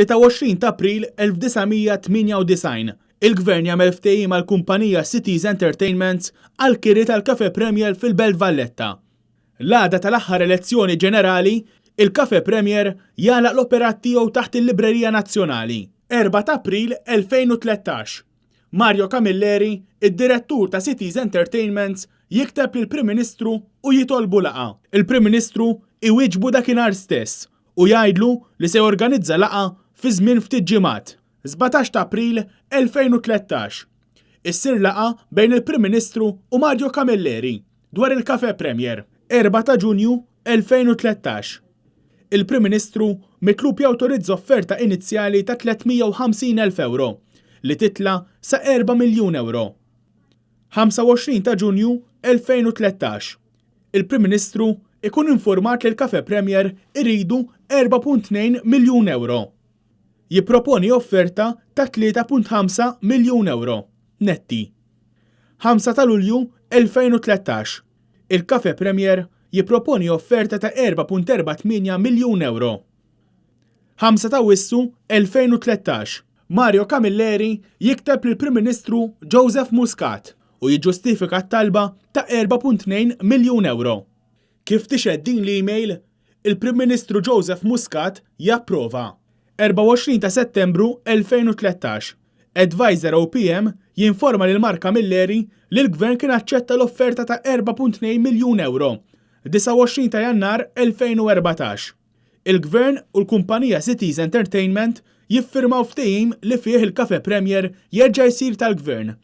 23 ta' April 1998, il-Gvern jagħmel ftehim mal-kumpanija Cities Entertainments għall-kiri tal-Café Premier fil-Belt Valletta. L-għada tal-aħħar elezzjoni ġenerali, il-Café Premier jagħlaq l-operat tiegħu taħt il-Librerija Nazzjonali. 4 ta' April 2013, Mario Camilleri, id-direttur ta' Cities Entertainments, jikteb lill-Prim Ministru u jitolbu laqgħa. Il-Prim Ministru iwieġbu dakinhar stess u jgħidlu li se jorganizza laqgħa fi żmien ftit ġimgħat. 17 ta' April 2013, Issir laqgħa bejn il-Prim Ministru u Mario Camilleri dwar il-Café Premier. 4 ta' Ġunju 2013, Il-Prim Ministru mitlub jawtorizza offerta inizjali ta' 350,000 ewro li titla' sa 4 miljun ewro. 25 ta' Ġunju 2013, Il-Prim Ministru ikun infurmat li l-Café Premier iridu 4.2 miljun ewro. Jipproponi offerta ta' 3.5 miljun ewro, netti. 5 ta' Lulju 2013, Il-Café Premier jipproponi offerta ta' 4.48 miljun ewro. 5 ta' Awwissu 2013, Mario Camilleri jikteb lill-Prim Ministru Joseph Muscat u jiġġustifika t-talba ta' 4.2 miljun ewro. Kif tixhed din l-email, il-Prim Ministru Joseph Muscat japprova. 24 ta' Settembru 2013, Adviser OPM jinforma lil Mark Camilleri li l-Gvern kien aċċetta l-offerta ta' 4.2 miljun ewro. 29 ta' Jannar 2014, Il-Gvern u l-kumpanija Cities Entertainment jiffirmaw ftehim li fih il-Café Premier jerġa' jsir tal-Gvern.